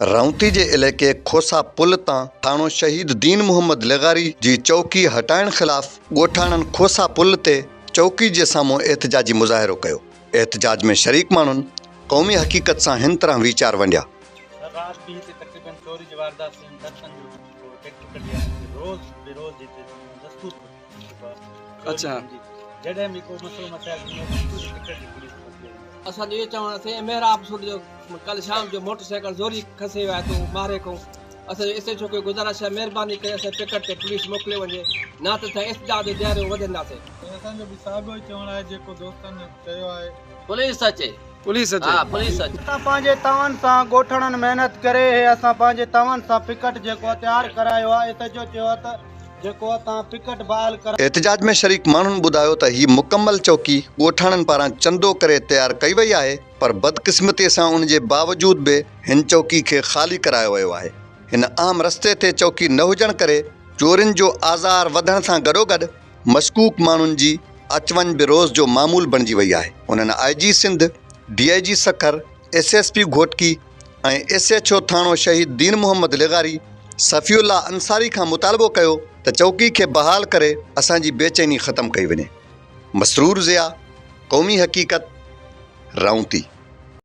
رونتي جي علائقي کوسا پل تان ٿاڻو شهيد دين محمد لغاري جي چوڪي هٽائڻ خلاف ڳوٺاڻن کوسا پل تي چوڪي جي سامهون احتجاجي مظاهرو ڪيو. احتجاج ۾ شريڪ ماڻهن قومي حقيقت سان هن طرح ويچار ونڊيا. سر رات به هتي تقريبن چوري جي واردات ٿي آهن ٽرڪن جو ٽيڪٽر ڪڍي آيا آهن روز به روز هتي دستور ٿي چڪو آهي چوري جي جڏهن به ڪو مسئلو مسائل ٿيندو آهي دستور ٽڪر جي پوليس پهچي ويندي آهي. اسان جو اهو چوڻ آهي ۽ محراب سوڍ جو ڪلهه شام جو موٽر سائيڪل زوري کسي ويا ته ماري کان اسان جو ايس ايڇ او کي گذارش آهي مهرباني ڪري اسان جي پڪٽ تي پوليس موڪليو وڃي نه ته اسان احتجاج جو دائرو وڌنداسين. اسان جو به ساڳيو ئي چوڻ آهي جيڪو دوستن چيو آهي. پوليس اچي. پوليس اچي. ها پوليس اچي. اسان پنهنجي تعاون سان ڳوٺاڻن محنت ڪري هي اسان پنهنجي تعاون سان پڪٽ جيڪو تيار ڪرايو آهي ايس ايڇ او چيو آهي ته جيڪو اسان پڪٽ بحال ڪرائي. احتجاج ۾ شريڪ ماڻهن ٻڌايو ته هي مڪمل چوڪي ڳوٺاڻن پاران چندو ڪري تيار ڪئي وئي آهي پر بدقسمتي سان ان جي باوجود به هن چوڪي کي خالي ڪرايو ويو آهي. هن اهم رستي تي چوڪي نه هجڻ ڪري چورين جو آزار وڌڻ سان گڏوگڏ مشڪوڪ ماڻهن جي اچ وڃ به روز جو معمول بڻجي وئي آهي. انهن I G Sindh, D I G Sukkur, S S P Ghotki ۽ S H O ٿاڻو شهيد دين محمد لغاري، صفي الله انصاري کان مطالبو ڪيو ته چوڪي کي بحال ڪري اسان جي بيچيني ختم ڪئي وڃي. مسرور ضياء، قومي حقيقت، رائونتي.